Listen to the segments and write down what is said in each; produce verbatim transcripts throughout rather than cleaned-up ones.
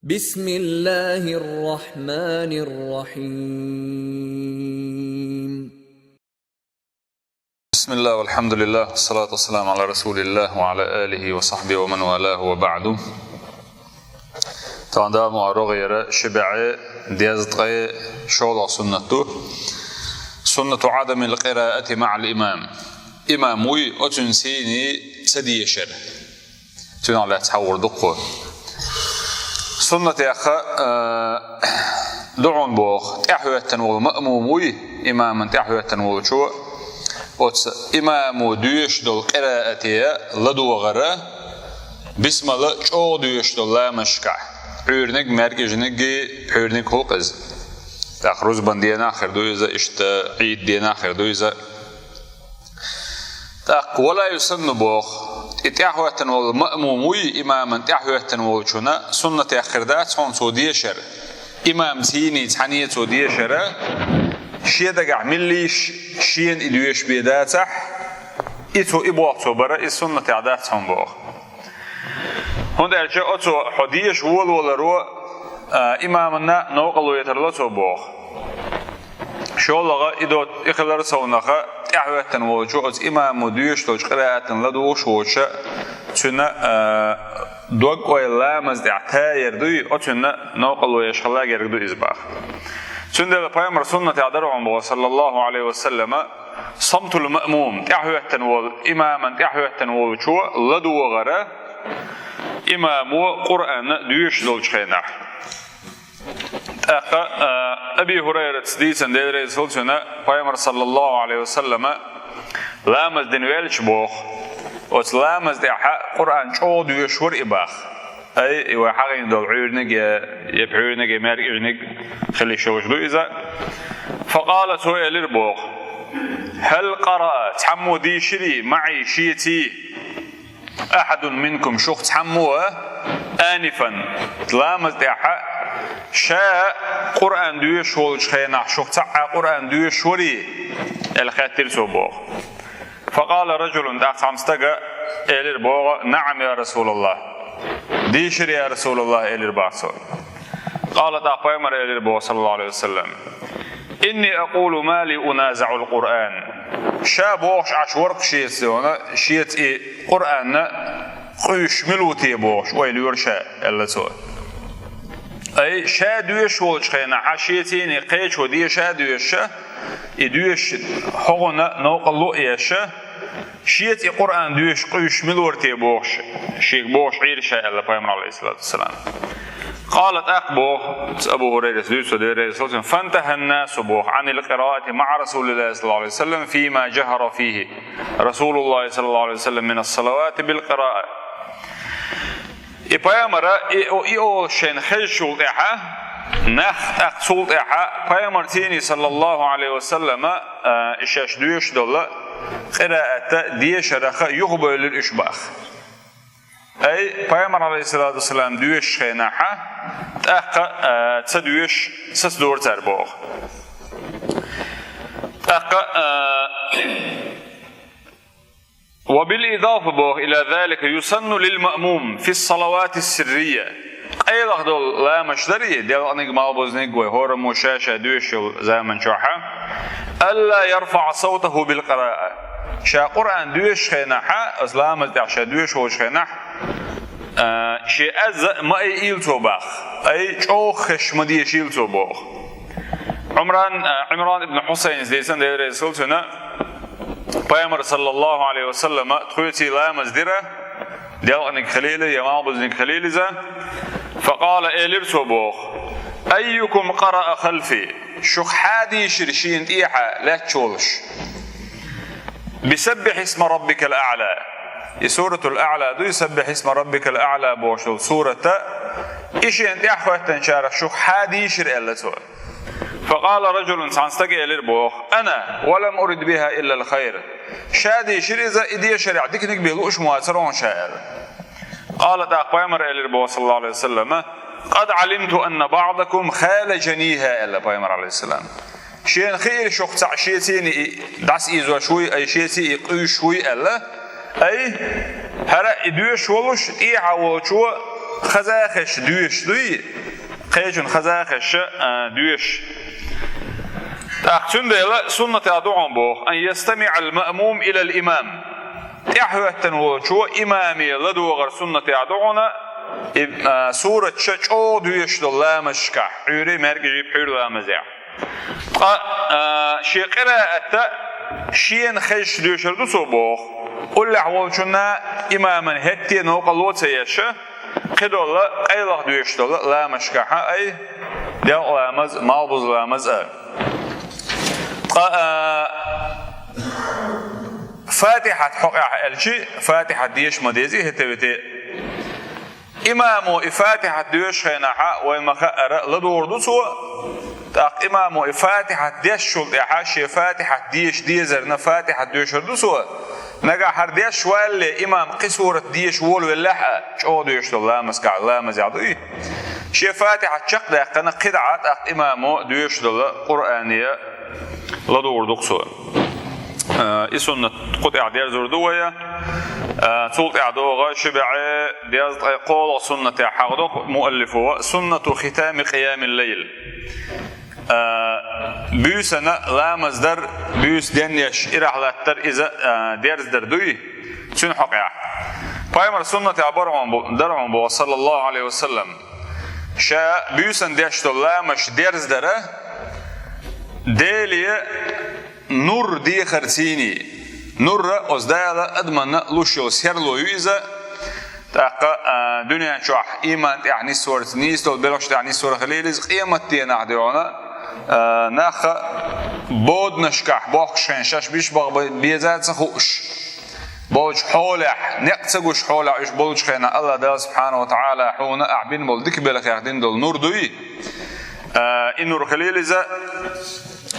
بسم الله الرحمن الرحيم. بسم الله والحمد لله والصلاة والسلام على رسول الله وعلى آله وصحبه ومن والاه وبعد. Тахана Дала мукъ лахь, рогӀера ши бӀаь дезткъеи шолгӀа суннат ду. سنة عدم القراءة مع الإمام. Имам вуй, оцун сийна ца дешар. Цунах лаьцна хьалхара дуккха. Суннат яха, а, ду хьуна боху, тӀаьхьахӀоьттина волу маъмум вуй, имаман тӀаьхьахӀоьттина волчо, оцу имамо доьшуш долу къираате ладогӀара, бисмала чӀогӀа доьшуш долу ламазашкахь, Ӏуьйраниг, маьркӀажниг, пхьуьйраниг хуьлу-кх иза. ТӀаккха рузбан денахь хир ду иза, иштта Ӏийд денахь хир ду иза. ТӀаккха ولا يسن боху, и тӀаьхьахӀоьттина волу маъмум вуй, имаман тӀаьхьахӀоьттина волчунна суннатех хир дац хьуна цо дешар. Имамца цхьаьна цо дешар, шен дагахь милла йиш шена и доьшуш бен дацахь, и цо и боху цо бара, и суннатех дац хьуна боху. ХӀунда аьлча оцо хьо деша волаваларо, а, имаманна новкъарло ятарло цо боху. ШолгӀа, и до-, и хилар совнаха, тӀаьхьахӀоьттина волчо оцу имамо доьшуш долчу къираатана ладугӀуш воцуша, цуьнан, а, дог-ойла ламаз тӀехь таяр дуй, оцунна новкъарло еш хила герга ду иза боху. Цундела пайхамар суннатехь дара хьуна боху, саллаллаху Ӏалайхи ва саллама, صمت المأموم, тӀаьхьахӀоьттина волу, имаман тӀаьхьахӀоьттина волчо ладогӀара, имамо Къуръан доьшуш долчу хенахь. ТӀаккха, а, Аби ХӀурайрас дийцина, Дела реза хуьлда цунна, пайхамар, саллаллаху Ӏалайхи ва саллама, ламаз дина ваьлча боху, оцу ламаз тӀехь Къуръан чӀогӀа доьшуш вара и боху. Ай, и вай хьахийна долу Ӏуьйраниг я, я пхьуьйраниг, я маьркӀажниг хила йиш йолуш ду иза. فقال, цо элира боху: هل قرأ, цхьаммо дийширий, معي, шеца, أحد منكم, шух цхьаммо, آنفا, ламаз тӀехь ша Къуръан доьшуш волчу хенахь шух цхьаъ Къуръан доьшуш варий? аьлла хаьттира цо боху. فقال رجل, тӀаккха цхьана стага элира боху: نعم يا رسول الله. Дийшира, я Расулаллах, элира боху цо. قال, тӀаккха пайхамар элира боху, саллаллаху Ӏалайхи ва саллам: إني أقول ما لي أنازع القرآن. Ша бохуш Ӏаш вара-кх шеца, шеца и Къуръан къуьйсуш мила ву те бохуш, ойла йора ша, аьлла цо. Ай, ша доьшуш волчу хенахь, шеца кхечо деша а доьшуша, и доьшуш хьогӀана новкъарло а еша, шеца и Къуръан доьшуш къуьйсуш мила вара те бохуш, шега бохуш Ӏийра ша, аьлла пайхамар, Ӏалайхиссалату вассалам. قال, тӀаккха боху, Абу ХӀурайрас дуьйцу, Дела реза хуьлда цунна: فانتهى الناس боху عن القراءة مع رسول الله صلى الله عليه وسلم فيما جهر فيه رسول الله صلى الله عليه وسلم من الصلوات بالقراءة. И пайхамара, и, и олуш шайна хезачул тӀаьхьа, нах тӀаккха цул тӀаьхьа, пайхамар цийний, саллаллаху Ӏалайхи ва саллама, а, и шаьш доьшуш долу къираатта дешараха юхабевлира уьш боху. Ай, пайхамар, Ӏалайхиссалату вассалам, доьшуш хенахьа, тӀаккха, а, ца доьшуш сацадора цара боху. ТӀаккха, а, وبالإضافة боху إلى ذلك يسن للمأموم في الصلوات السرية. Къайлаха долу ламазаш дарий, делкъаниг, малхбузниг вай хӀораммо ша-ша доьшуш йолу заман чохьа. ألا يرفع صوته بالقراءة. Ша Къуръан доьшуш хенахьа, аса ламаз тӀехь ша доьшуш волчу хенахь, а, шен аз а ма айийла цо боху. Ай, чӀогӀа хезаш ма дешийла цо боху. Ӏумран, а, Ӏимран ибн Хьусайнас дийцина, Дела реза хуьлда цунна, пайхамар, саллаллаху Ӏалайхи ва саллама, тхоьций ламаз дира, делкъаниг хилийла, я малхбузниг хилийла иза. فقال, элира цо боху: أيكم قرأ خلفي؟ Шух хьан дийшира шена тӀехьа лаьтташ волуш? بسبح اسم ربك الأعلى. И Суратул АӀла дуй, سبح اسم ربك الأعلى бохуш долу сурата, и шена тӀаьхьахӀоьттинчарах шух хьан дийшира, аьлла цо. فقال رجل, цхьана стага элира боху: أنا، ولم أرد بها إلا الخير. Ша дийшира иза, и дешарехь диканиг бен лууш ма вацара хьуна ша, аьлла. قال, тӀаккха пайхамар элира боху, саллаллаху Ӏалайхи ва саллама: قد علمت أن بعضكم خالجنيها, аьлла пайхамар, Ӏалайхиссалам. Шена хиира шух цхьаъ шеца и дӀасаийзош вуй, ай, шеца и къуьйсуш вуй аьлла. Ай, хӀара и доьшуш волуш, тӀехьа волчо хазахаш доьшуш дуй, кхечун хазахаш, а, доьшуш. ТӀаккха цундела суннатехь ду хьуна боху: «Ан ястамиӀал маъмум илал имам». ТӀаьхьахӀоьттина волчо имаме ладогӀар суннатехь ду хьуна, и, а, сураташ чӀогӀа доьшуш долу ламазашкахь, Ӏуьйре, маьркӀажи, пхьуьйра ламазехь. Ткъа, а, шен къираатта шена хезаш доьшур ду цо боху. Уллехь волчунна имаман хӀетте новкъарло ца еш, кхидолу къайлаха доьшуш долу ламазашкахь а, ай, делкъа ламаз, малхбуза ламаз а. Ткъа, а, Фатихьат хьокъехь аьлчи, Фатихьат деша ма деза хӀетте-вете. Имамо и Фатихьат доьшучу хенахь, вайн ма-хаъара, ладугӀур ду цо, тӀаккха имамо и Фатихьат дешначул тӀаьхьа шен Фатихьат деша дезарна Фатихьат доьшур ду цо. Нагахь хӀара дешвалале имам кхин сурат деша волавеллехь а, чӀогӀа доьшуш долу ламазкахь, ламазехь ду и. Шен Фатихьат чекхдаьккхина кхидӀа а тӀаккха имамо доьшуш долу Къуръане ладугӀур ду-кх цо. Э, и суннат кху тӀехь дерзор ду вай. Э, цул тӀаьхьа догӀу ши бӀе дезткъе кхоалгӀа суннатехь хьахадо муаллифо: «Суннату хитами къиямил лайл». Э, буьйсанна ламаз дар, буьйса денъеш ирахь латтар иза, э, дерзадар дуй, цуьнан хьокъехь. Пайхамар суннатехь бар хьуна бу-, дар хьуна боху, саллаллаху Ӏалайхи ва саллам. Ша буьйсанна деш долу ламазаш дерзадара Деле нур дехарций. Нур а оцу Дала адаманна луш йолу серло ю иза. ТӀаккха, а, дуьнен чохь иман тӀехь нисварца, нийса долу белхаш тӀехь нисвар хилийла иза, къематденахь дуьйна, а, нах боданашкахь бохкуш хенахь шаьш биш баха беза ца хууш болчу хьолехь, некъ ца гуш хьолехь уьш болчу хенахь, АллахӀ Дала субхьанаху ва тагӀала хьуна ахь бина болу дика белхех дина долу нур дуй. А, и нур хилийла иза.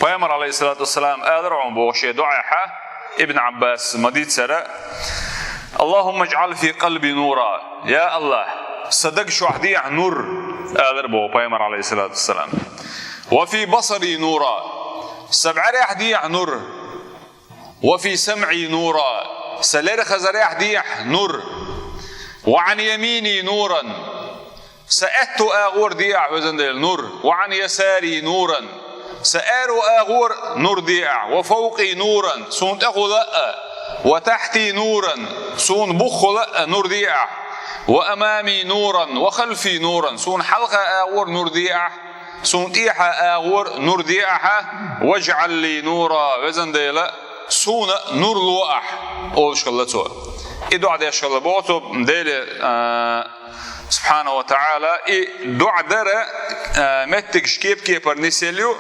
Пайхамар, Ӏалайхиссалату вассалам, алар хьуна боху шен доӀехь, Ибн Ӏаббас ма-дийццара: «Аллахумма иджӀал фи къалби нура». Я АллахӀ, сан даг чохь дехьа нур, алар боху Пайхамар, Ӏалайхиссалату вассалам. «Ва фи басари нура». Сан бӀаьрехь дехьа нур. «Ва фи самъи нура», сан лер хазарехь дехьа нур. «Ва Ӏан ямини нуран», сан аьтту агӀор дехьа, везан Дела, нур. «Ва Ӏан ясари нуран», сан аьрру агӀор нур дехьа. «Ва фавкъи нуран», суна тӀехула а. «Ва тахьти нуран», суна буххула а нур дехьа. «Ва амами нуран, ва халфи нуран», суна хьалха агӀор нур дехьа. Суна тӀехьа агӀор нур де ахьа, «важӀал ли нура», везан Дела, суна нур ло ахь, олуш хилла цо. И доӀа деш хилла боху цо Деле, а, субхьанаху ва тагӀала, и доӀа дара, а, меттигаш кеп-кепара нисъелла ю,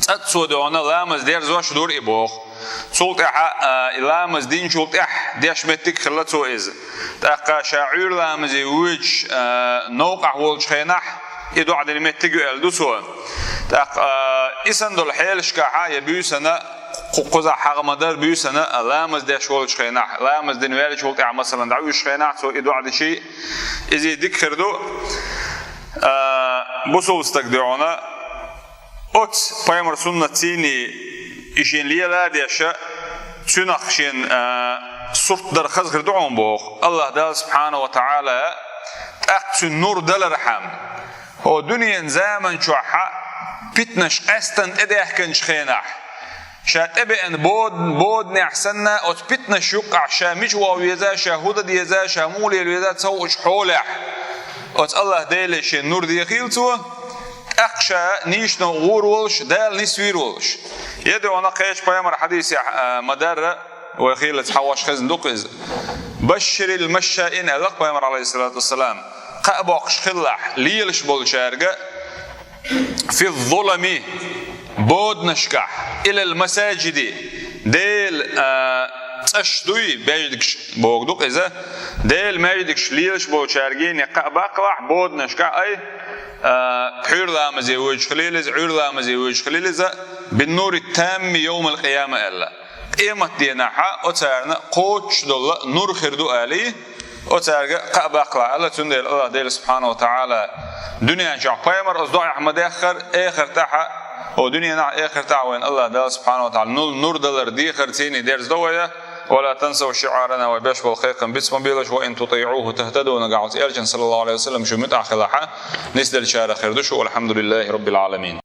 цӀа цо дуьйна ламаз дерзош дура и боху. Цул тӀаьхьа, а, и ламаз динчул тӀаьхьа деш меттиг хилла цо иза. ТӀаккха ша Ӏуьйра ламазе воьдуш, а, новкъахь волчу хенахь, и доӀа дина меттиг ю аьлла ду цо. ТӀаккха, а, и санна долу хьелашкахьа я буьйсанна, кху-, кхузахь хьагӀ ма-дарра буьйсанна, а, ламаз деш волчу хенахь, ламаз дина ваьллачул тӀаьхьа, масалан, дӀавуьжучу хенахь цо и доӀа дичи, иза дика хир ду. А, бусулба стаг дуьйна, оцу пайхамар суннатцийний и шен лела а деша, цуьнах шен, а, сурт дар хаза хир ду хьуна боху. АллахӀ Дала субхьанаху ва тагӀала тӀаккха цуьнан нур далархьама, хӀо дуьненан заман чохьа питнаш къаьстина тӀедаьхкинчу хенахь, ша тӀебеана бод-, боданехь санна, оцу питнаш юккъахь ша мича ваха веза, ша хӀун дан деза, ша муха лела веза ца хуучу хьолехь, оцу АллахӀ Деле шен нур дехийла цо, тӀаккха ша нийсачу новкъа гӀур волуш, Дала нисвийр волуш. Я дуьйна кхечу пайхамар хьадисехь, а, ма-дарра, вай хийлаца хьахош хезна ду-кх иза. «Башширил машшаин», аьлла-кх пайхамар, Ӏалайхиссалату вассалам, кхаъ боккхуш хилалахь лелаш болчаьрга, «фи ззулами», боданашкахь, «илал масаджиди», Делан, а, цӀаш дуй, маьждигаш боху ду-кх иза, Делан маьждигаш лелаш болчаьргений кхаъ баккхалахь боданашкахь, ай, а, пхьуьйра ламазе воьдуш хилийла иза, Ӏуьйра ламазе воьдуш хилийла иза, «бин нури тамми йовмал къияма», аьлла. Къематденахьа оцарна кхочуш долу нур хир ду алий, оцаьрга кхаъ баккхалахь аьлла, цундела АллахӀ Дела субхьанаху ва тагӀала дуьнен чохь пайхамар оцу доӀехь ма-деххара, эхартахьа, хӀо дуьненахь а, эхартахь а вайна АллахӀ Дала субхьанаху ва тагӀала нур, нур далар дехарцийний дерзадо вай, ولا تنسوا شعارنا, вай беш бола кхайкхам биц ма белаш, وإن تطيعوه تهتدوا, нагахь Элчан, саллаллаху Ӏалайхи ва саллам, шу муьтӀахь хилахь, нисделчарах хир ду шу. والحمد لله رب العالمين.